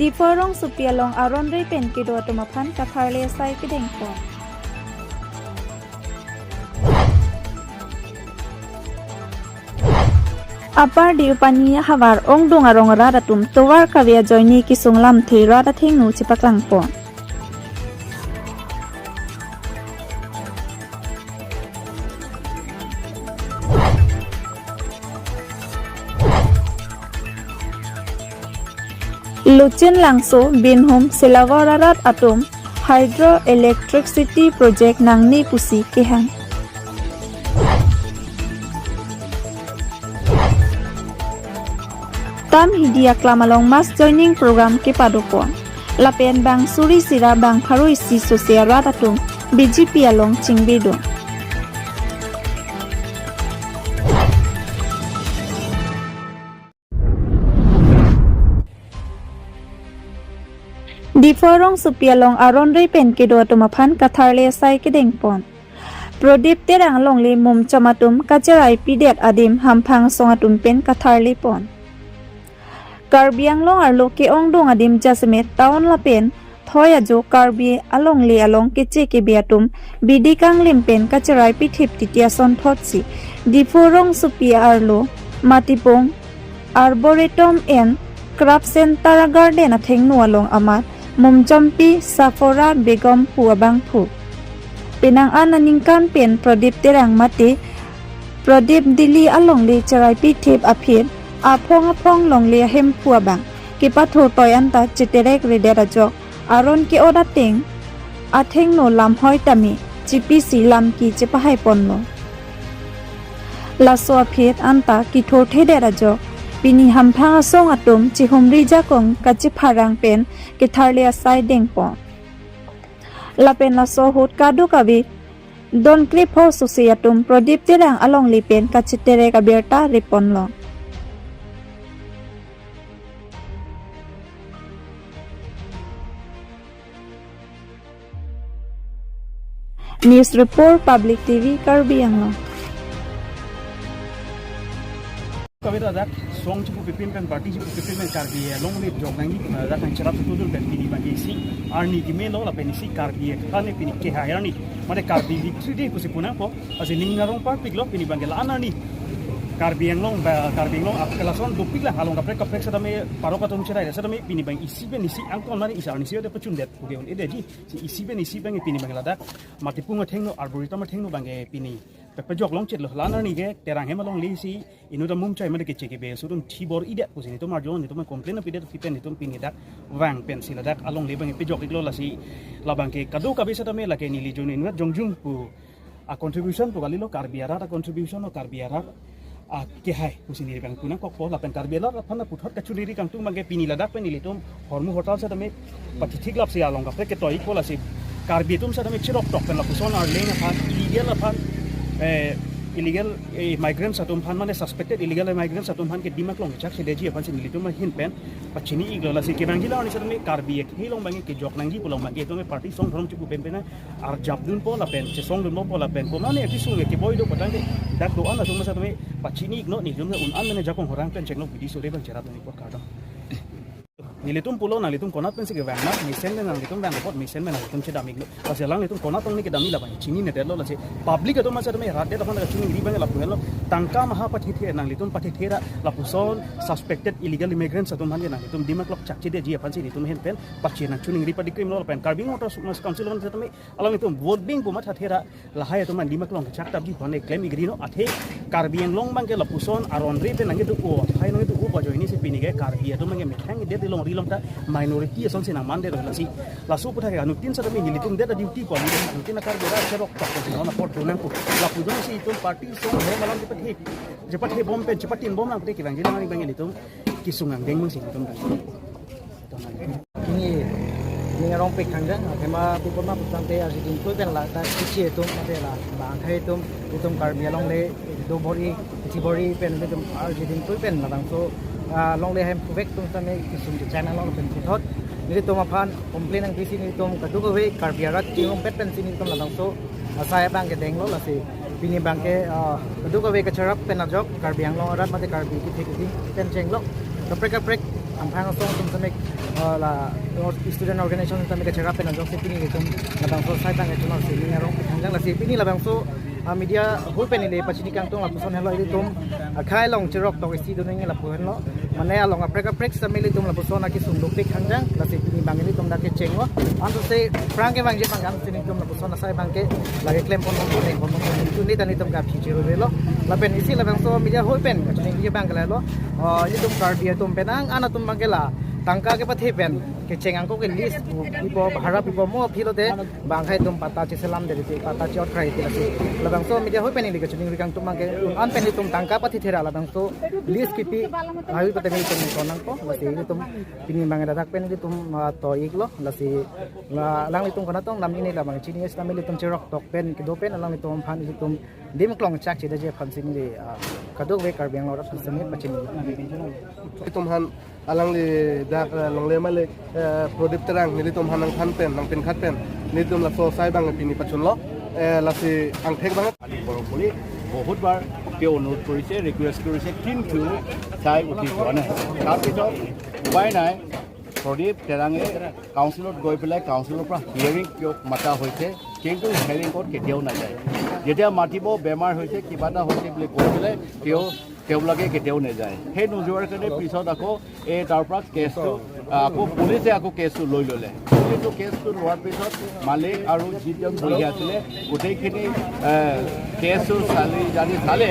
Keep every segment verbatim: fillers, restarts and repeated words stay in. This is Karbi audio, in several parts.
Diphu rongsopi along aron re pen kedo atum aphan katharli asai kedengpon. Apar Diyupani ahavar ongdung arong arat atum tovar kave ajoine kesung lamthe rat athengno chepaklangpon. Luchen Langso, Binhum, Silawar arat atum hydroelectricity project nangne pusi kehang. Tamhidi aklam along mass joining program kepadopon. Lapen bang suri sira bang pharo isi sose arat atum B J P along chingbidun. Diphu rongsopi along aron re pen kedo atum aphan katharli asai kedengpon. Prodip Terang alongle mumchom atum kacheraipidet adim hamphang asong atum pen katharlipon. Karbi Anglong arlo ke-ongdung adim jasemet town lapen thoi ajo Karbi alongle along keche kebe atum bidi kanglim pen kacherai pithip titi asonthotsi Diphu rongsopi arlo Matipung Arboretum and Craft Center Garden athengno along amat mumchompi Safora Begum pu abangphu. Penang an aningkan pen Prodip Terang mate Prodip Dili alongle cherai pithip aphi aphong aphong longle ahemphu abang kepathu toi anta cheterek redet ajok aron ke-ot ateng athengno lamhoi tame chipisi lamki chepahaiponlo. Laso aphi anta kithurthedet ajok pini hamphang asong atum chihumri jakong kachepharang pen ketharli asai dengpon. Lapen laso ahut kadokave don krepho sose atum Prodip Terang alongle pen kacheterek abirta reponlo. News Report, Public T V, Karbi Anglong. Kami ta dak song chipu pipin pen party chipu pipin pen Karbi along ni jok nangji pu na dak nang cherap sutudun pen pini bang isi arni kemelo lapen isi Karbi kan pini kehai arni. Mane Karbi Literacy Day pusi punangpo. Lasi ning arong parpiklo pini bang ke la-an arni. Karbi Anglong ba Karbi Anglong ap kelason dopik la along kaprek kaprek setame parok atum cherai setame pini bang isi pen isi angkon mane isi arni isi ode pachundet puke un-edeji. Si isi pen isi bang pini bang ladak Matipung athengno Arboretum athengno bang ke pini pepejok longchetlo, la-an arni ke Terang hem alongle si inut amumchai mate keche kebe aso atum thibor-idet pusi netum arjon netum complain pidet pipen netum pini dak vang pensi ladak alongle bang pejok-iklo lasi labang ke kadokave setame lake neli jun inut jongjung pu a contribution pu kalilo Karbi arat a contribution o Karbi arat a kehai pusi neli bang punangkokpo lapen Karbi arat aphan puthot kachuniri kangtung bang ke pini ladak pen nelitum hormu hotel setame pathithik lapsi along kaprek ketoi-ikpo lasi Karbi atum setame chiroktok pen lapuson arleng aphan illegal aphan eh, illegal eh, migrants atum aphan mane suspected illegal migrants atum aphan ke Dimaklong chak sedeji aphansi nelitum ahin pen pachini-iklo lasi kevangji la-an arni setame Karbi akhei along bang ke kejok nangji pu along bang ke itum party song dhorom chipu pen pen arjapdunpo lapen chesongdunpo lapen komane api sung ke boi do patang ke dak do-an atum setame pachini-ikno netum un-an mane jakong horang pen chengno bidi sore bang cherapdun-ikpo kardom. Nelitum pulo nanglitum konat pensi kevang ma, mesen pen nanglitum vang apot mesen pen nanglitum chedam-iklo. Lasi alanglitum konat tong ni kedam-ik labang chinine detlo lasi public atum masa atum rat det aphan kachuningri bang lapu helo. Tangka maha pathethe nanglitum pathethe ra lapuson suspected illegal immigrants atum aphan nanglitum Dimaklong chakchedeji aphansi netum ahin pen pachin nangchuningri padikrimlo lapen Karbi Anglong Autonomous Council aphan setame alanglitum vote bing pu mathathe ra lahai atum an Dimaklong kechak tabji aphan klem-ik rino athe Karbi Anglong bang ke lapuson aron re pen nangkedo-o aphai nangkedo-o pu ajoine si pini ke Karbi atum bang ke methang det ilong ri long ta minority asonsi nangmandet lasi laso aputhak ke anuttin setame nelitum det a duty pu nelitum anuttin a Karbi ra cheroktok pu non apor donangpo lapu jongsi itum party song ho malam chepathe chepathebom pen chepatinbom nangte kevangji la-an arni bang ke nelitum kesung angdeng mungsi itum Ini, ini arong pik thangdang, athema pipon ma putangte arjidin tui pen la ta kichi atum, ate la, la angkhai atum, itum Karbi alongle, do bor-i, kichi bor-i pen, itum arjidin tui pen, labangso, ah, longle hem puvek atum tame, kisum di channel along pen puthot. Nelitum aphan, complain nangpisi nelitum, kadokave Karbi arat, chingrum pet pensi nelitum labangso, asai abang ke denglo lasi pini bang ke, ah, kadokave kacherap pen ajok Karbi Anglong arat mate Karbi kethe keding pen chenglo kaprek kaprek Amphang asong atum tame, uh, la or-, student organization tame kacherap pen ajok si pini ilitum labangso asai abang kechonong si ning arong pi thangjang. Lasi pini labangso, uh, media ahoi pen ili pachini kangtung lapuson henlo, ilitum akhai along cherok tok isi do nangji lapu henlo. Mane along aprek aprek sitame ilitum lapuson akesung dopik thangjang. Lasi pini abang ilitum dak kechenglo. Anto si aphrang kevangji abang kan si ilitum lapuson asai abang ke lake klem pon pon pon pon pon pon. Itu ni tan ilitum kaphi chiru lo. Lapen isi labangso media ahoi pen kachini abang ke lalo. Oh, ilitum Karbi atum penang an atum abang ke la tangka kepathe pen kecheng angko ke lease pipo, bhara pipo mo aphi lote, bang akhai atum patta cheselam deri ti, patta che-ot krai ti lasi. Labangso media ahoi pen ili kachini kangtung abang ke an pen ilitum tangka pathethera labangso lease kipi ahoi pate ilitum konangpo. Lasi ilitum pini abang ladak pen ilitum, ah, to-iklo. Lasi la alanglitum konatong nam ini labang chini sitame ilitum cherok tok pen kedo pen alanglitum aphan ilitum dim klong chak chedetji aphan si neli, ah, kadokave Karbi Anglong arat aphan si neli pachini. Ilitum aphan alangli dak, eh, longle malik, eh, Prodip Terang nelitum aphan nangthan pen, nangpinkhat pen, nelitum laso asai abang pini pachunlo, eh, lasi angthek abang. কালি বৰষুণে বহুতবাৰ তেওঁ অনুৰোধ কৰিছে, ৰিকুৱেষ্ট কৰিছে, কিন্তু তাই উঠি যোৱা নাই। তাৰপিছত উপায় নাই, প্ৰদীপ তেৰাঙে কাউন্সিলত গৈ পেলাই কাউন্সিলৰ পৰা হিয়াৰিং কিয় মাতা হৈছে, কিন্তু হিয়াৰিঙত কেতিয়াও নাযায়। যেতিয়া মাতিব, বেমাৰ হৈছে, কিবা এটা হৈছে বুলি কৈ পেলাই তেওঁ, তেওঁলোকে কেতিয়াও নাযায়। সেই নোযোৱাৰ কাৰণে পিছত আকৌ এই তাৰ পৰা কেছটো, আহ, আকৌ পুলিচে আকৌ কেছটো লৈ ল'লে। পুলিচে কেছটো লোৱাৰ পিছত মালিক আৰু যিজন বহি আছিলে, গোটেইখিনি, আহ, কেছটো চালি জানি চালে,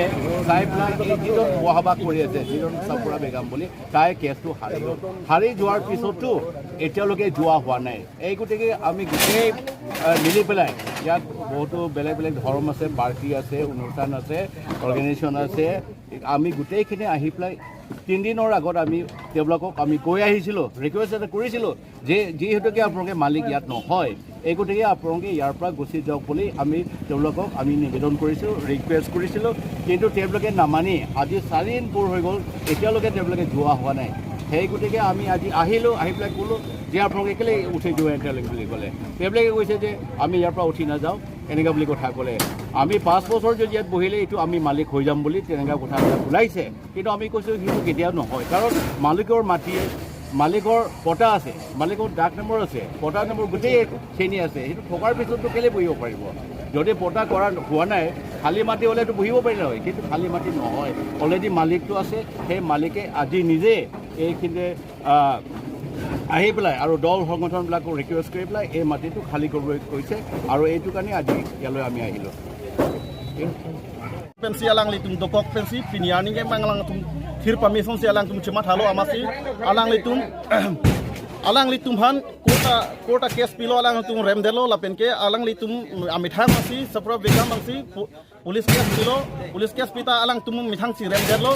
চাই পেলাই এই যিজন বসবাস কৰি আছে, যিজন চাপুৰা বেগম বুলি, তাই কেছটো হাৰি গ'ল। হাৰি যোৱাৰ পিছতো এতিয়ালৈকে যোৱা হোৱা নাই। এই গতিকে আমি গোটেই, আহ, মিলি পেলাই ইয়াত বহুতো বেলেগ বেলেগ ধৰ্ম আছে, পাৰ্টি আছে, অনুষ্ঠান আছে, অৰ্গেনাইজেশ্যন আছে। আমি গোটেইখিনি আহি পেলাই তিনিদিনৰ আগত আমি তেওঁলোকক আমি কৈ আহিছিলোঁ, ৰিকুৱেষ্ট এটা কৰিছিলোঁ যে যিহেতুকে আপোনালোকে মালিক ইয়াত নহয়, এই গতিকে আপোনালোকে ইয়াৰ পৰা গুচি যাওক বুলি আমি তেওঁলোকক আমি নিবেদন কৰিছোঁ, ৰিকুৱেষ্ট কৰিছিলোঁ। কিন্তু তেওঁলোকে নামানি আজি চাৰিদিন পূৰ হৈ গ'ল, এতিয়ালৈকে তেওঁলোকে যোৱা হোৱা নাই। সেই গতিকে আমি আজি আহিলোঁ, আহি পেলাই ক'লোঁ যে আপোনালোকে কেলৈ উঠি যোৱা নাই বুলি ক'লে। তেওঁলোকে কৈছে যে আমি ইয়াৰ পৰা উঠি নাযাওঁ, এনেকুৱা বুলি কথা ক'লে। আমি পাঁচ বছৰ যদি ইয়াত বহিলে এইটো আমি মালিক হৈ যাম বুলি তেনেকুৱা কথাবিলাক ওলাইছে। কিন্তু আমি কৈছোঁ সেইটো কেতিয়াও নহয়, কাৰণ মালিকৰ মাটি, মালিকৰ পটা আছে, মালিকৰ ডাক নম্বৰ আছে, পটা নম্বৰ গোটেইখিনি আছে। সেইটো থকাৰ পিছততো কেলে বহিব পাৰিব? যদি পটা কৰা হোৱা নাই, খালী মাটি হ'লেতো বহিব পাৰিলে হয়, কিন্তু খালী মাটি নহয়, অলৰেডি মালিকটো আছে। সেই মালিকে আজি নিজে এইখিনিতে, আহ, আহি পেলাই আৰু দল সংগঠনবিলাকক ৰিকুৱেষ্ট কৰি পেলাই এই মাটিটো খালী কৰিবলৈ কৈছে আৰু এইটো কাৰণে আজি ইয়ালৈ আমি আহিলোঁ। Pensi alanglitum dokok pensi pini arni ke mang alangtum thir pamison si alangtum chemathalo amatsi alanglitum, alanglitum aphan court a, court a case pilo, alanglitum remdetlo lapen ke alanglitum amethang amatsi Sapra Begum amatsi pu-, police case pilo, police case pita alangtum methang si remdetlo,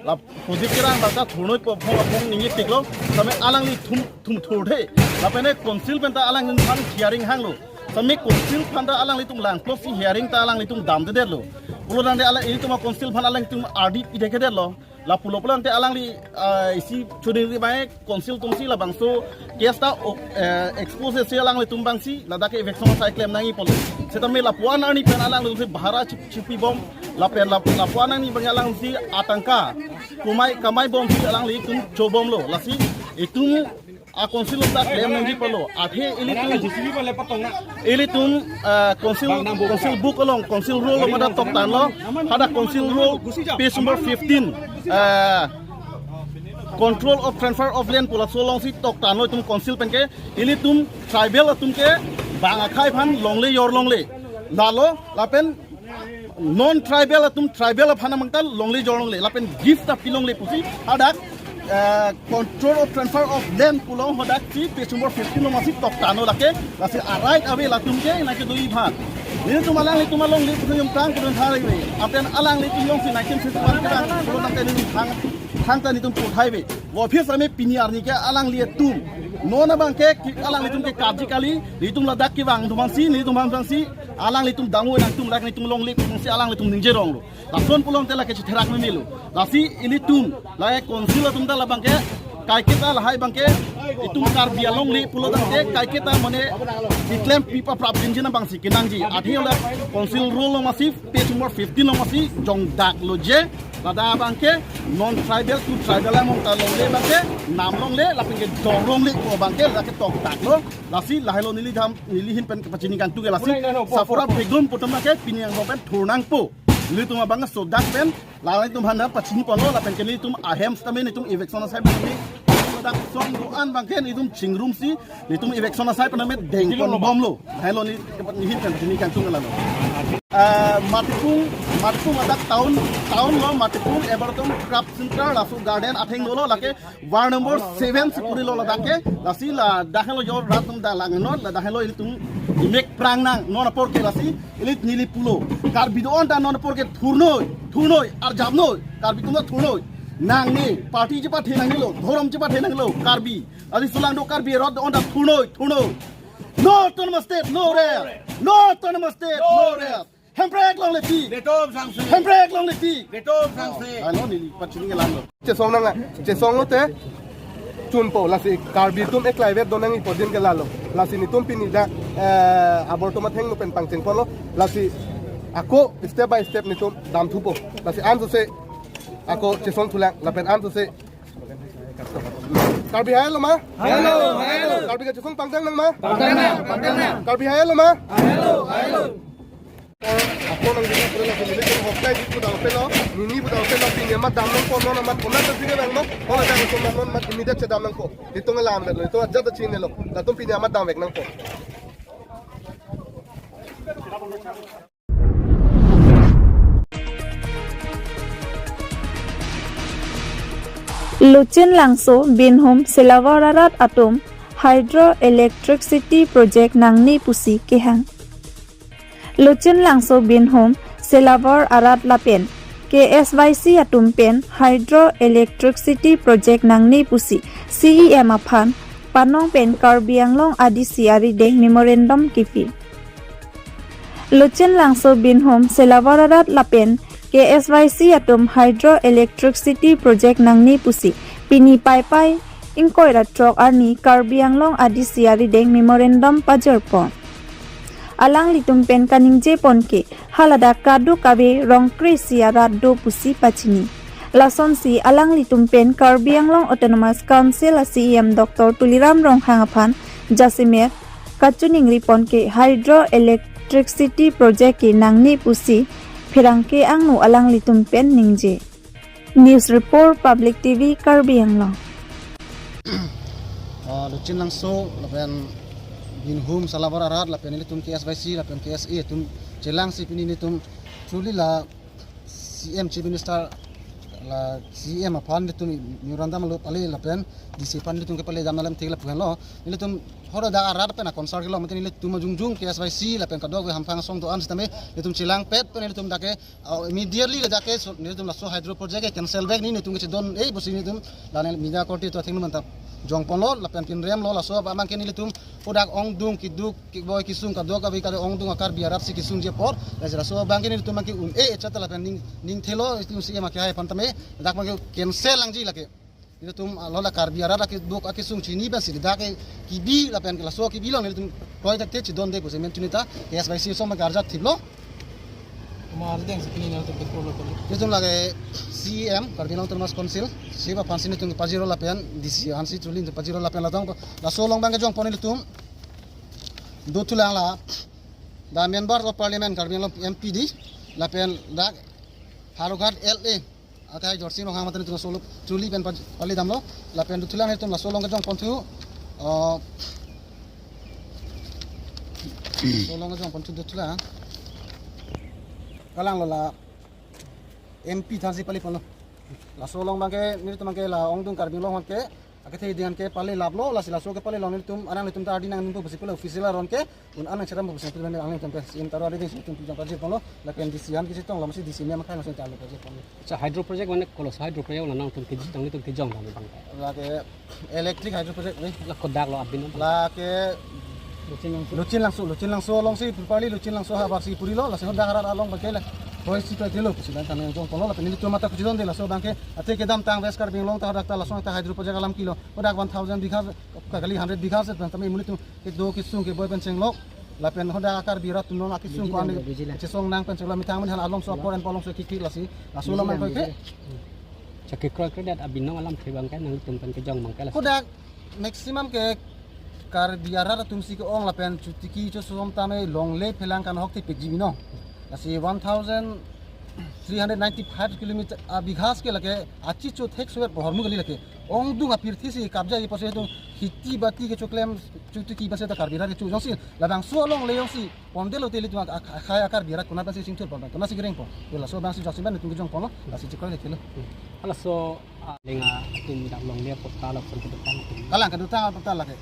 la Prodip Terang bangta thurnoi po phong phong ningje tiklo, same alangli thum thum thurthe, lapen e council penta alangtum aphan hearing hanglo. Same council aphan ta alanglitum langplot si hearing ta alanglitum damdedetlo. Pulo tangte alang ilitum a council aphan alanglitum ardi pithekedetlo. Lapulo pulo tangte alangli, ah, isi chuding ri bai council atumsi labangso case ta o, eh, expose si alanglitum abangsi ladak ke eviction asai klem nangji pulo. Setame lapuan arni pen alanglitumsi bhara chip-, chipibom lapen lap-, lapuan arni abang alangsi atangka kumai kamai bomsi alanglitum chobomlo. Lasi itum a council ta klem nangji pulo. Athe ilitum, ilitum, ah, council, council book along, council rule along ada toktanlo. Hadak council rule page number fifteen, ah, control of transfer of land pu laso alongsi toktanlo itum council pen ke. Ilitum tribal atum ke bang akhai aphan longle jor longle, lalo lapen non tribal atum tribal aphan abangta longle jor longle lapen gift ta pilongle pusi hadak, eh, control of transfer of land pu along hadaksi page number fifteen along amatsi toktanlo lake. Lasi a right ave latum ke nake dui aphan. Nelitum alanglitum alongle pusi jongtang pudun thari ve. Apen alanglitum jongsi naikin sisi aphan kedang pulo nangke nelitum thang, thangta nelitum puthai ve. Office ame pini arni ke alanglitum non abang ke ki-, alanglitum ke karji kali, nelitum ladak kevang atum aphansi, nelitum aphansi alanglitum dangvoi nangtum lak nelitum longle pusi alanglitum ningje ronglo. Lason pulo tangte lake chitherak memelo. Lasi ilitum, lake council atum ta labang ke, kaiketa lahai abang ke, Itum Karbi alongle pulo tangte kaiketa mane iklem pipa prap jinjin abangsi kenangji. Athe la Council Rule along masi, page number fifteen along masi jongdaklo je, ladak abangke non tribal to tribal among ta longle abangke, nam longle lapen ke jong longle ko abangke ladak ke tokdaklo. Lasi lahelo neli dam, neli ahin pen kepachini kangtung ke lasi. Sapura begum putum ke pini angbong pen thurnangpo. Nelitum abang sodak pen, ladak itum aphan pachini ponlo lapen ke nelitum ahem sitame nelitum eviction asai pen neli ladak song do-an abangke nelitum chingrumsi nelitum eviction asai pen dengponbomlo. Lahelo neli ahin pen kepachini kangtung ke lalo. Eh, Matipung, Matipung ladak town, town lo Matipung, Everton Club Center, laso garden atheng dolo, lake ward number seven si purilo ladak ke, lasi ladak helo jo rat atum dalang non, ladak helo ilitum imek prang nang, non apor ke lasi, ili neli pulo. Karbi do-an ta non apor ke thurnoi, thurnoi, arjapnoi, Karbi atum ta thurnoi. Nangne, party chepathe nangnelo, dhorom chepathe nangnelo, Karbi. Lasi sulang do Karbi rat do-an ta thurnoi, thurnoi. No autonomous state, no rest. No autonomous state, no rest. Hemprek longle tik. Netum sangse. Hemprek longle tik. Netum sangse. Ano neli pachini ke lalo. Chesong nang, chesong lote chunpo, lasi Karbi atum eklai vet donang ipo din ke lalo. Lasi nelitum pini dak, eh, abor atum athengno pen pangcheng ponlo. Lasi ako step by step nelitum damthupo. Lasi ansose ako chesong thulang lapen ansose Karbi hai lo ma? Hai lo, hai lo. Karbi kachesong pangdang nang ma? Pangdang nang, pangdang nang. Karbi hai lo ma? Hai lo, hai lo. Ako nang dina pura lagi nelitum hoklai di pu dau pelo, nini pu dau pelo, pini amat dam nangpo, non amat kona ta sige bang no, kona ta kona non amat immediate si dam nangpo. Itum alam lo, itum ajat ta chinilo, latum pini amat damvek nangpo. Lochin Langso, Binhum, Selawar arat atum hydroelectricity project nangne pusi kehang. Lochin Langso, Binhum, Selawar arat lapen K S Y C atum pen hydroelectricity project nangne pusi C E M aphan panong pen Karbi Anglong A D C arideng memorandum kipi. Lochin Langso, Binhum, Selawar arat lapen K S Y C atum hydroelectricity project nangne pusi pini Paipai ingkoi ra throk arni Karbi Anglong A D C arideng memorandum pajirpon. Alanglitum pen kaningje pon ke haladak kadokave rong kre-isi arat do pusi pachini. Lasonsi alanglitum pen Karbi Anglong Autonomous Council a C E M Doctor Tuliram Ronghang aphan jasemet kachiningri pon ke hydroelectricity project ke nangne pusi pherangke angno alanglitum pen ningje. News report, Public T V, Karbi Anglong. Ah, Lochin Langso lapen Binhum, Selawar arat lapen ilitum K S Y C lapen K S A atum chelangsi pini nelitum chuli la C M, Chief Minister, la C M aphan nelitum memorandum lo pale lapen D C aphan nelitum kepale dam alam thik lapu henlo. Nelitum horo dak arat pen a concern kelo, mate nelitum ajungjung K S Y C lapen kadokave hamphang asong do-an sitame nelitum chelangpet pen nelitum dak ke, uh, immediately ladak ke so, nelitum laso hydro project ke cancel vek, nelitum kechedon-e pusi nelitum la neli media korte atum athengno manta jongponlo lapen kinremlo. Laso abang ke nelitum hadak ongdung keduk keboi kesung kadokave kado ongdung a Karbi arat si kesungji apor, lasi laso abang ke nelitum abang ke un-e echat lapen ning, ning thelo itum C M akehai aphan tame dak abang ke cancel nangji lake. Nelitum, ah, lo la Karbi arat lake duk akesung chini pensi dak ke kebi lapen laso kebi along nelitum kroi thakte chedonde pusi men chunita K S Y C ason abang ke arjap thiplo. Kuma arjudeng si pini nelitum ke polo polo. Nelitum lake C M, Karbi Anglong Autonomous Council, C M aphansi nelitum pajirlo lapen D C aphansi chuli pajirlo lapen ladang laso along abang ke jongpon nelitum dothulang la the Members of Parliament Karbi Anglong M P D lapen dak Howraghat L A akai Jorsing Ronghang mate nelitum laso along chuli pen paj-, pale damlo lapen dothulang nelitum laso along ke jongponthu, uh, laso along ke jongponthu dothulang. Kalanglo la M P aphansi pale ponlo. Laso along abang ke nelitum abang ke la ongdung Karbi Anglong aphan ke akethe ding an ke pale laplo, lasi laso kepale along nelitum anang nelitum ta ardi nangpo pusi pule official aron ke un-an nangcherap pusi pule anang nelitum ke C M taro ardi si nelitum pijang pajirponlo lapen D C aphan kechetonglo, masi D C mem akhai laso ta lo pajirponlo. Acha, hydro project mane kolos hydro project la nangtum kejitong nelitum kejong dam bang. Lake electric hydro project ni. La kodak lo abin. Lake Lochin Langso. Lochin Langso, Lochin Langso alongsi properly Lochin Langso habar si purilo, lasi hadak arat along abang ke la. Koi si koi kilo pusi nangkangjong ponlo, lapen nelitum mata kachidonde laso abangke, athe kedamtang West Karbi Anglong ta hadak ta lason ta hydro project alam kilo, hadak one thousand bigha, kali hundred bigha se tame monit atum kedo kesung keboi pen chenglok, lapen hadak Karbi arat atum non akesung ko-an chesong nang pen chenglok, methang amonit aphan alongso apor en alongso kiki lasi, laso alam nangkoi ke. Chakikroikre det abinong alamthe abangke nangtum pen kejong abangke laso. Hadak maximum ke Karbi arat atum si ke-ong lapen chotiki chosom tame longle phelang kanghok thepik ji binong. Lasi one thousand three hundred ninety-five kilometer, ah, bighas ke lake achi chothek soet pohor mu kali lake. Ongdung apirthe si kabja ji pusi itum kheti bati kechoklem chotiki base ta Karbi arat kecho jongsi labangso alongle jongsi pondetlo te ilitum ak-, ak-, akhai a-Karbi arat konat si chingthur pon, konat si kereng pon. Yo laso abang si jongsi ban itum kejong ponlo, lasi chekroi le kilo. Halaso, ah, lenga atum dak longle apatta lapuson kedotang atum. Kalang kedotang apatta lake.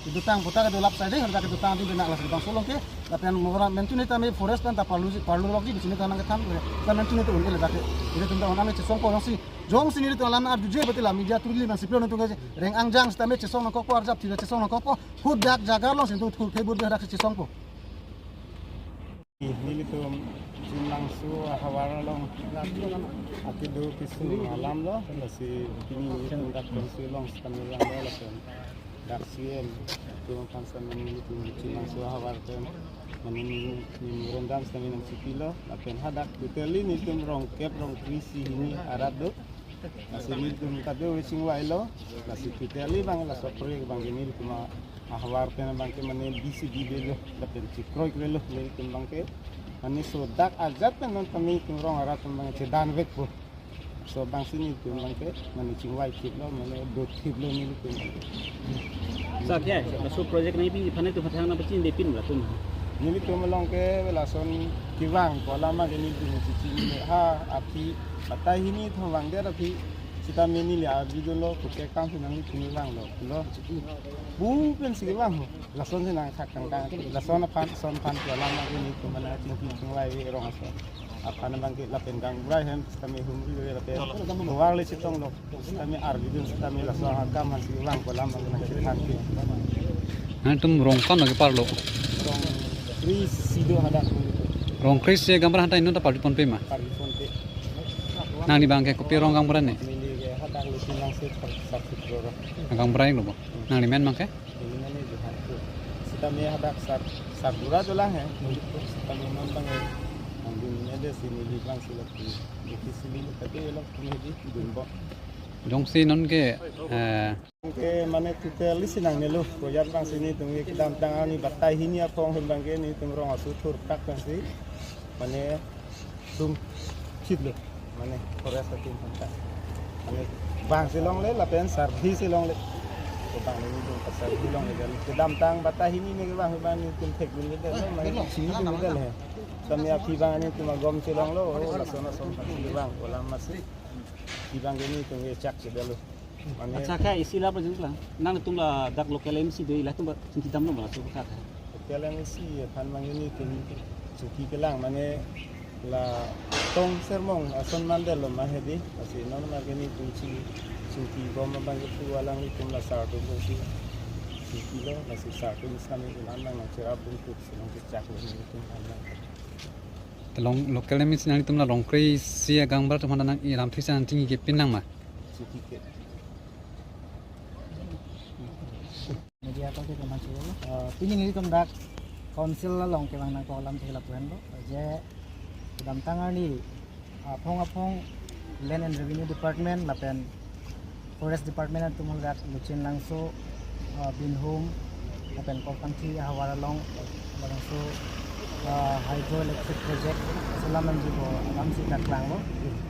Kedotang apatta kedo lap side, hadak kedotang di benak lasi bangso along ke, lapen mora mentu ne tame forest pen ta parlu, parlu lok ji, bisi ne tanang kethan, ta mentu ne tu un ele dak ke. Ilitum ta un ame chesong ko jongsi, jongsi nelitum alam arjuje bati la media through li nang siplo nangtum ke reng angjang sitame chesong nangkokpo, arjap thira chesong nangkokpo, hadak jaga along si nangtum thur thebur hadak si chesongpo. Nelitum Chinlangso ahavar along akedo kesung alam lo, lasi pini nelitum dak konsil along sitame vanglo lapen dak C M atum aphan sitame nelitum Chinlangso ahavar pen mane mem-, memorandum sitame nangchipilo, lapen hadak totally nelitum rong kep rong kre isi hini arat do. Lasi nelitum kado chingvailo, lasi totally abang laso project abangke nelitum ahavar pen abangke mane B C D avelo, lapen chekroikrelo nelitum abangke. Mane laso dak ajat pen non tame nelitum rong arat abang chedanvekpo. Laso abang si nelitum abangke mane chingvai thiplo, mane do thiplo nelitum. Sa kya hai? Laso project nangpi aphan nangtum aphan nangpachinidepin latum. Nelitum along ke lason kevang ko alam ke nelitum chechinine ha aphi batai hini thom vangdet aphi sitame neli abidunlo, kopi akam si nangtum vanglo pulo. Bung pen si kevang ho. Lason si nangthak tangtang. Lason aphan, lason aphan ko alam ke nelitum mane chingki chingvai rong aso aphan abangke lapen gaonbura ahem sitame humri le lapen tovar le chetonglo, sitame arvidun sitame laso akam aphan si vang ko alam abang nangchethanke. Nangtum rong ko-an lo keparlo? Rong kre isi do hadak. Rong kre isi gaonbura aphanta inut ta parvi ponpe ma? Parvi ponpe. Nangli abangke kopi arong gaonbura ne? Neli ke hadak Chinlangso sar-, Sarphe Kro arong. Gaonbura inglo bo? Nangli men abangke? Neli men Johan Kro. Sitame hadak sar-, sarbura dolang he. Sitame non abang he. Nangdun ne de si neli abang si lok. Neli si neli kate lok neli dunbom. Jongsi non ke, eh, ke mane totally si nangnelo. Ko ajat abang si nelitum ke kedamtang arni batai hini aphong ahut abangke nelitum rong aso thurthak abang si mane sum chit lo, mane forest atum aphanta. Mane bang si longle lapen sarpi si longle. Ko bang nelitum ka sarpi longle, dan kedamtang batai hini ne kevang abang nelitum thekdunde lo, mane chininedet lo he. Tame aphi abang nelitum agom si longlo, o lason lason abang ko alam masi. Aphi abangke nelitum kechak si detlo. Mane accha, kya isi la pajin klang. Nangtum ladak local M C do, ilitum ba chingki damlo ma laso kha kha. Local M C aphan abangke nelitum chingki kelang mane la Tong Sermong ason mandetlo ma hedi. Lasi non abangke nelitum ching-, chingkibom abangke pu alanglitum la sar atum si chingkilo, lasi sar atum sitame ilan nang nangcherap atum si nangkechaklo nelitum alang. Te long local M C nangtum la rong kre isi agaonbura atum aphanta nang iramthe si nangchingkipin nang ma? Chingki ke. Media ko ke teman solo. Eh, pini nelitum dak council along kevang nangkok alamthe lapu henlo. Je kedamtang arni aphong aphong Land and Revenue Department lapen Forest Department atum hadak Chinlangso, eh, Binhum lapen Kolkangthi ahavar along labangso, eh, hydroelectric project selam nangjipo alam si dak klanglo.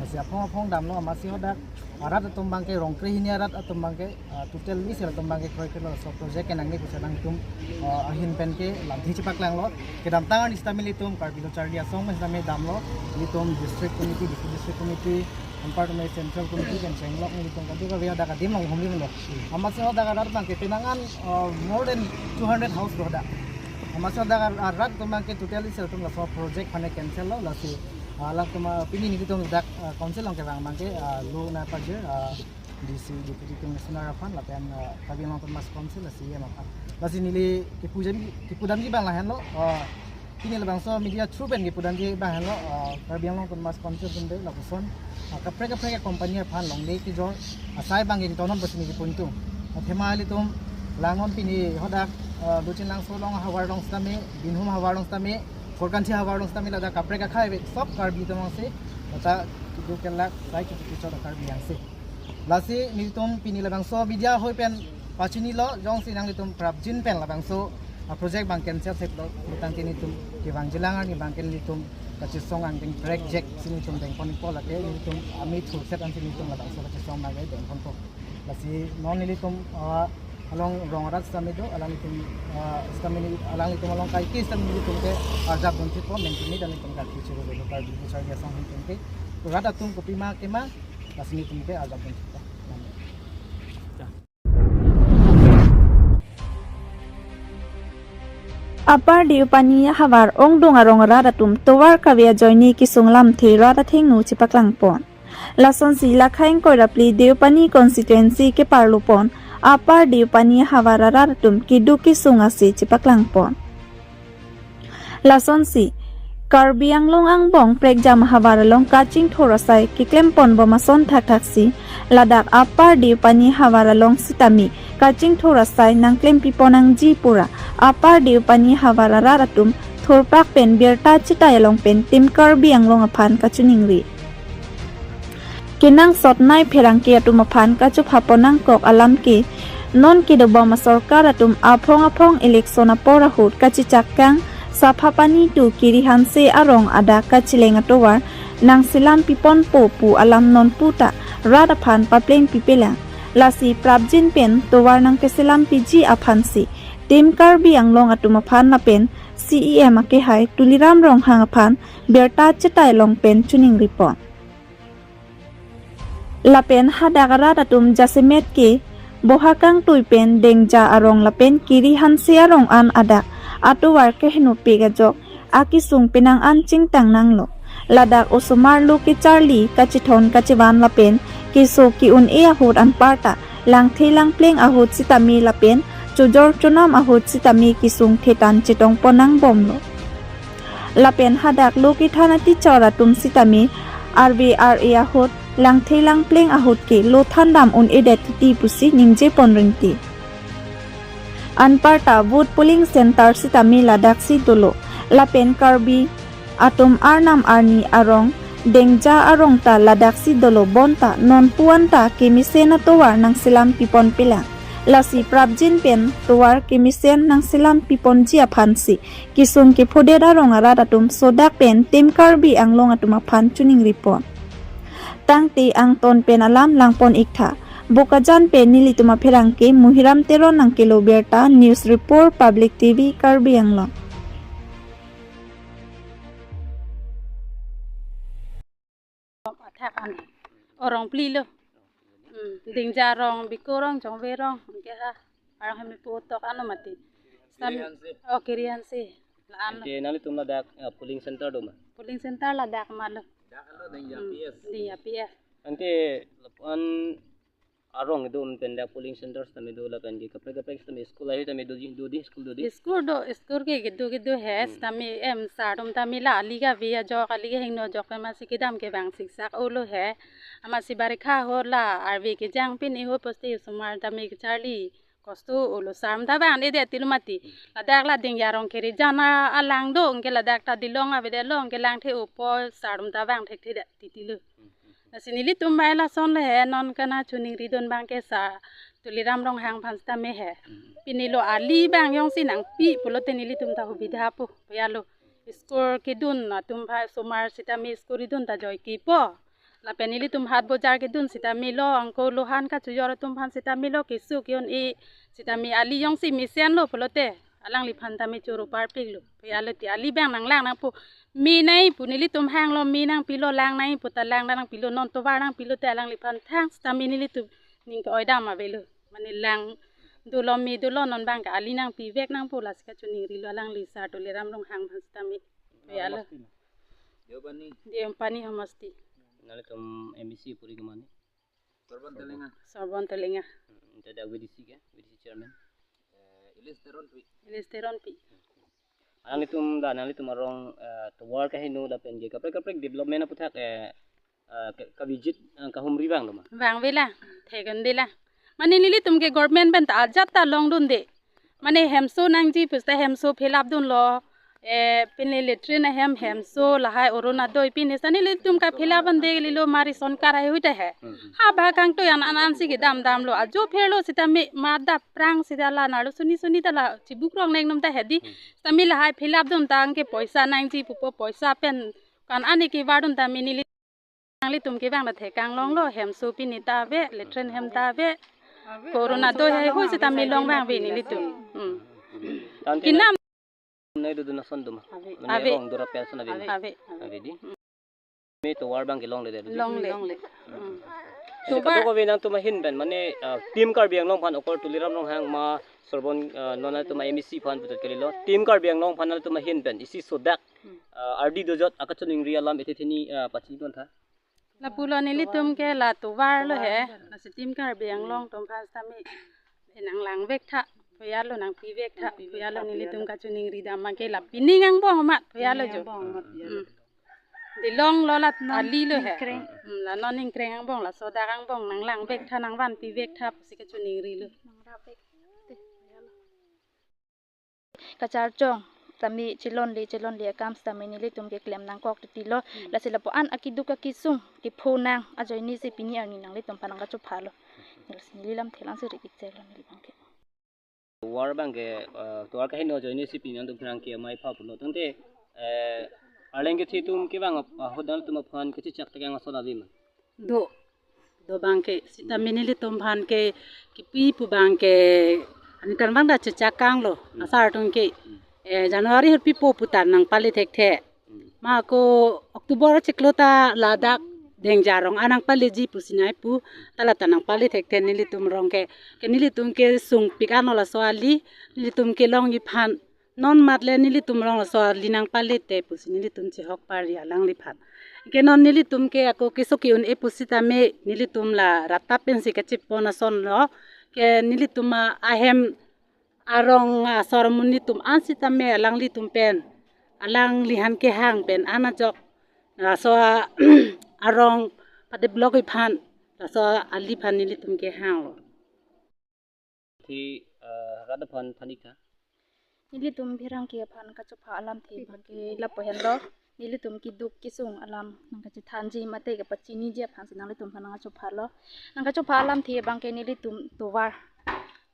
Lasi aphong aphong damlo, amatsi hadak arat atum abangke rong kre hini arat atum abangke, ah, totally si latum abangke kroikre lo, laso project ke nangne pusi nangtum, ah, ahin pen ke lamthe chepaklanglo. Kedamtang arni sitame ilitum Karbi Lo Charli Asong pen sitame damlo, ilitum district committee, district, district committee, anparta tame central committee pen chenglok nelitum kado kave hadak adim along humri lo. Amatsi hadak arat abangke penang an, ah, more than two hundred house lo hadak. Amatsi hadak arat atum abangke totally si latum laso project aphan ke cancel lo, lasi, ah, latum, ah, pini nelitum dak, ah, council along kevang abangke, ah, lo na pajir, ah, D C, Deputy Commissioner aphan lapen, ah, Karbi Anglong Autonomous Council, ah, C E M aphan. Lasi neli kepudam, kepudamji abang lahenlo, ah, Pini labangso media through pen kipudamji abang henlo, ah, Karbi Anglong Autonomous Council atum de lapuson, ah, kaprek kaprek company aphan longle kejor asai abang ingtonon pusi neli kipu ingtung. Athema ilitum langnon pini hadak, ah, Luchinlangso along ahavar along sitame, Binhum ahavar along sitame, Korkanthi ahavar along sitame ladak kaprek akhei ave sob Karbi atum alongsi, lata kedo kelak sai kecho kecho Karbi angse. Lasi nelitum pini labangso media ahoi pen pachinilo, jongsi nanglitum prapjin pen labangso, ah, project abang cancel se pulo, pulotangte nelitum kevangjilang arni abang ke nelitum kachesong angdeng project si nelitum dengpon ikpo, lake nelitum amei thurset ansi nelitum labangso kachesong abang ke dengponpo. Lasi non nelitum, ah, along rong arat sitame do, alanglitum, ah, sitame neli, alanglitum along kaike sitame nelitum ke arjap dun thitpo, menti ni dan nelitum ke kichiro do, Karbi Kacharli Asong atum ke rat atum kopima kema, lasi nelitum ke arjap dun thitpo. Upper Deopani ahavar ongdung arong arat atum tovar kave ajoine kesung lamthe rat athengno chepaklangpon. Lasonsi Lakhaing Koirapli Deopani constituency keparlupon Upper Deopani ahavar arat atum keduk kesung ase chepaklangpon. Lasonsi Karbi Anglong angbong prekjam ahavar along kachingthur asai keklempon bom ason thakthaksi ladak Upper Deopani ahavar along sitame kachingthur asai nangklempipon nangji pura Upper Deopani ahavar arat atum thurpak pen birta chetai along pen Team Karbi Anglong aphan kachiningri. Kenangsot nei pherangke atum aphan kachophapon nangkok alam ke non kedobom asorkar atum aphong aphong election apor ahut kachechak kang Saphapani to Kiri Hanse arong adak kacheleng atovar nangselampiponpo pu alam nonpu ta rat aphan paplengpipelang. Lasi prapjin pen tovar nangkeselampiji aphansi Team Karbi Anglong atum aphan lapen C E M akehai Tuliram Ronghang aphan birta chetai along pen chiningripon. Lapen hadak arat atum jasemet ke Boha Kangtui pen Dengja arong lapen Kiri Hanse arong an adak atovar kehenopik ajok akesung penang an chingtang nanglo. Ladak osomar lo kecharli kachethon kachevan lapen keso ke-un-e ahut anparta langthe langpleng ahut sitame lapen chojor chonam ahut sitame kesung thetan chetongpon nangbomlo. Lapen hadak lo kethan atichor atum sitame arve ar-e ahut langthe langpleng ahut ke lo thandam un-edet titi pusi ningjepon ringti. Anparta vote polling center sitame ladaksi dolo. Lapen Karbi atum arnam arni arong Dengja arong ta ladaksi dolo bonta nonpu anta kemesen atovar nangselampiponpelang. Lasi prapjin pen tovar kemesen nangselampiponji aphansi kesung kephodet arong arat atum sodak pen Team Karbi Anglong atum aphan chiningripon. Tangte angton pen alam langpon iktha. Bokajan pen nelitum apherangke Muhiram Teron nangkelo birta, News Report, Public T V, Karbi Anglong. Athak an. Arong phli lo. Hmm, Dengja arong, Biko arong, Chongve arong, anke ha. Arong hemi pu tok ano mati. Sam-, Kiri Hanse. Oh, Kiri Hanse. La-an lo. Ante nanglitum ladak, eh, polling center do ma? Polling center ladak ma lo. Dak lo Dengja Hmm, P S. Dengja P S. Ante lapuan arong kedo-an pen dak polling center sitame do lapen ke kaprek kaprek sitame school ahi tame do di, do di, school do di. School do, school ke kedo kedo he, Hmm. sitame em sar atum tame la ali kave ajok, ali kehingno ajok amatsi kedam kevang siksak olo he. Amatsi barikha ahut la arve kejang pini ahut pusi osomar tame kecharli kosto olo, sar atum ta vang-edet tilo mati. Ladak la Dengja arong Kiri Hanse alang do, anke ladak ta dilong avedetlo, anke langthe opo sar atum ta vang thekthedet titilo. Lasi nelitum bai lason le he, non kana chiningridun abang ke sar Tuliram Ronghang aphan sitame he. Pini lo ali abang jongsi nangpi pulote nelitum ta hubidha po, ya lo. School kedun atum aphan osomar sitame school kedun ta joike po. Lapen nelitum hat bojar kedun sitame lo, angko lohan kachojor atum aphan sitame lo, keso ke-un-e sitame ali jongsi mesenlo pulote alangliphan tame choro parpiklo. Pe alote ali abang nanglang nangpo. Me nangji pu nelitum hanglo, me nangpilo, lang nangji pu ta lang nangpilo, non tovar nangpilote alangliphan thang sitame nelitum ning ke-oidam avelo. Mane lang dolo, me dolo, non abang ke ali nangpivek nangpo, lasi kachiningrilo alangli sar Tuliram Ronghang aphan sitame. Pe alo. Deopani. Deopani homosti. Nanglitum M A C puri ke mane? Sorbon Telenga. Sorbon Telenga. Hmm, ante dak V D C ke? V D C chairman? Eh, Ilis Teronpi. Ilis Teronpi. Nanglitum da, nanglitum arong, eh, tovar kaheno lapen ke kaprek kaprek development aputhak, eh, eh, ka, ka visit, eh, kahumri vanglo ma? Vangvela, thekonvela. Mane nelitum ke government pen ta ajat ta longdunde. Mane hemso nangji pusita hemso fill up dunlo. Eh, pine latrine ahem, hemso lahai Orunodoi pine sita nelitum ka fill up an de lilo ma ration card ahut ta he. Hmm, hmm. Ha ba kangtui an an ansi kedam damlo. Ajo pherlo sitame ma adap prang sita la narlo suni suni ta la chibukrok neng nom ta he di. Hmm. Sitame lahai fill up dun tangte poisa nangji pupo poisa pen kan ani kevardun tame neli nanglitum kevang ta thekang longlo, hemso pine ta ave, latrine hem ta ave, Orunodoi ahut sitame long vangve nelitum. Hmm. Tangte kinam nai dudun ason duma. Ave. Mane ave. Rong dura pen ason ave. Ave. Ave di. Me tovar abang ke longle de. Longle. Longle. Hmm. Ante tovar kado-kave nangtum ahin pen mane, ah, Team Karbi Anglong aphan okor Tuliram Ronghang ma Sorbon, ah, non atum M A C aphan puthot kalilo. Team Karbi Anglong aphan atum ahin pen isi sodak, ah, ardi dojot akachiningri alam ethe theni, ah, pachini don tha. Lapulo nelitum ke la tovar lo he. Lasi Team Karbi Anglong atum aphan sitame nang langvek tha, phoyalo nangpivek tha, phoyalo nelitum kachiningri dam abang ke la pining angbong amat phoyalo jo. Pining angbong amat, ya. Hmm. Dilong lo la ali lo he. Ingkreng. Hmm, la non ingkreng angbong, la sodak angbong nang langvek tha, nang vanpivek tha pusi kachiningrilo. Kacharchong tame chelongle chelongle akam sitame nelitum ke klem nangkok titilo. Hmm. Lasi lapu-an akeduk akesung kepho nang ajoine si pini arni nanglitum aphan nangkachophalo. Lasi neli lamthe lang si ri-ik chek lo neli abang ke. Tovar abang ke, eh, tovar kaheno ajoine si pini nangtum pherangke amei pha pulo. Tangte, eh, arleng kethe atum kevang ap-, ahut nangtum aphan kachechak tekang ason ave ma? Do, do abang ke, sitame nelitum aphan ke, kipi pu abang ke, ani kan abang ta chechak kanglo, asar atum ke, eh, January ahut pipo pu ta nangpale thekthe. Ma ako October chiklo ta ladak Dengja arong an nangpaleji pusi nai pu, ta la ta nangpale thekthe nelitum arong ke, ke nelitum kesungpik anlo laso ali, nelitum kelongji aphan, non matle nelitum arong laso ali nangpale te pusi nelitum chehok pari alangliphan. Ke non nelitum ke ako keso ke-un-e pusitame nelitum la rat ta pensi kachepon ason lo. Ke nelitum a-, ahem arong asor amonit atum an sitame alanglitum pen, alangli aphan kehang pen an ajok laso a-, arong padevelopji aphan, laso ali aphan nelitum kehanglo. Thi, eh, rat aphan than-ik tha. Nelitum pherangke aphan kachopha alamthe abang ke lapu henlo. Nelitum keduk kesung alam nangkachethanji mate kapachiniji aphansi nanglitum aphan nangkachophalo. Nangkachopha alamthe abang ke nelitum tovar,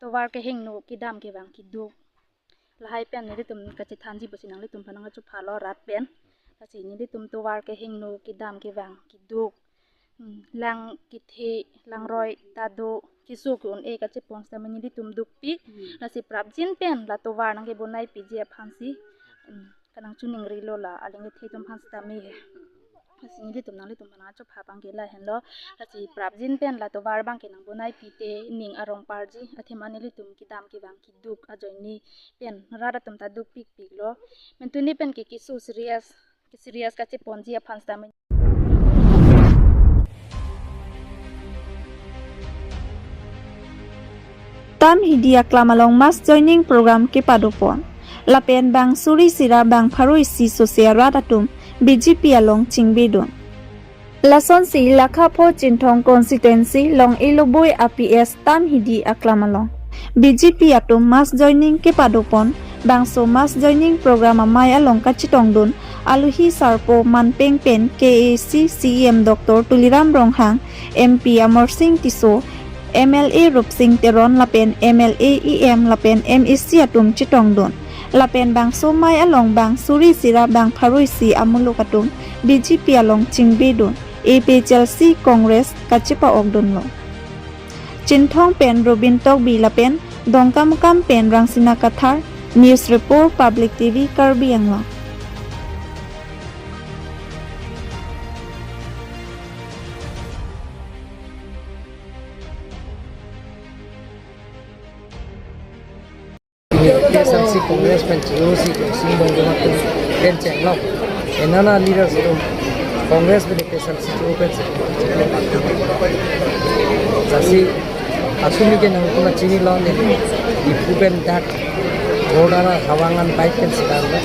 tovar kehingno kedam kevang keduk, lahai pen nelitum kachethanji pusi nanglitum aphan nangkachophalo rat pen. Lasi nelitum tovar kehingno kedam kevang keduk, hmm, lang kethe, langroi ta do, keso ke-un-e kachepon sitame nelitum dukpik. Hmm. Lasi prapjin pen la tovar nangkebonaipiji aphansi, hmm, kanangchiningrilo la arleng kethe atum aphan sitame he. Lasi nelitum nanglitum aphan nangkachopha abang ke lahenlo. Lasi prapjin pen la tovar abang ke nangbonaipi te ning arong parji, athema nelitum kedam kevang keduk ajoine pen rat atum ta dukpikpiklo. Mentuni pen ke keso serious, ke serious kacheponji aphan sitame. Tamhidi aklam along mass joining program kepadopon. Lapen bang suri sira bang pharo isi sose arat atum B J P along chingbedun. Lasonsi Lakha pho Chinthong constituency Long Iloboi a P S Tamhidi aklam along B J P atum mass joining kepadopon. Bangso mass joining program amei along kachetongdun alohi sarpo manpeng pen K A A C C E M Doctor Tuliram Ronghang, M P Amarsing Tisso, M L A Rupsing Teron lapen M L A E M lapen M A C atum chetongdun. Lapen bangso amei along bang suri sira bang pharo isi amuluk atum B J P along chingbedun, A P H L C Congress kachepa-okdunlo. Chinthong pen Robin Tokbi lapen Dongkamukam pen Rangsina Kathar, News Report Public T V Karbi Anglong. K S R C Congress pen chiro si ko sing bong joma tu pen cheng lo. Enana leaders tu Congress pen K S R C tu pen cheng lo. Sasi asumi ke nangtum chinilo ne ipu pen dak Road ara hawang an bike pen sidang lo.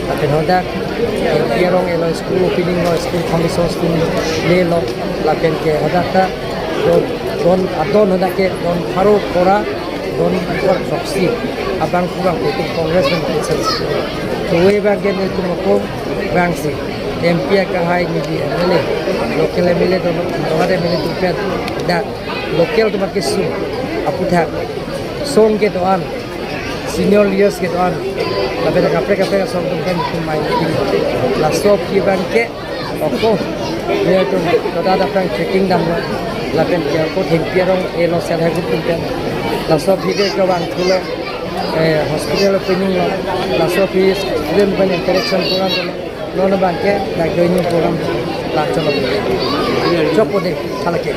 Lapen hadak, eh, Hempi arong elo school opening lo, school foundation stone lelo. Lapen ke hadak ta don, don, adon hadak ke don pharo pharo, don pharo throksi abang kurang putin Congress pen putin. Kove abang ke nelitum ako vangsi M P akehai, neli M L A, local M L A don, local M L A atum pen, dak local atum akesung aputhak, song kedo-an, senior leaders kedo-an, lapen kaprek kaprek asong atum pen itum mai meeting. Laso aphi abang ke ako, nelitum toda dapang checking damlo. Lapen ke ako Hempi arong elo self help group atum pen. Laso aphi ke kevang thulo, eh, hospital opening lo. Laso aphi student pen interaction program lo. Non abang ke dak joining program lachon lo. Chokpo dei, halake.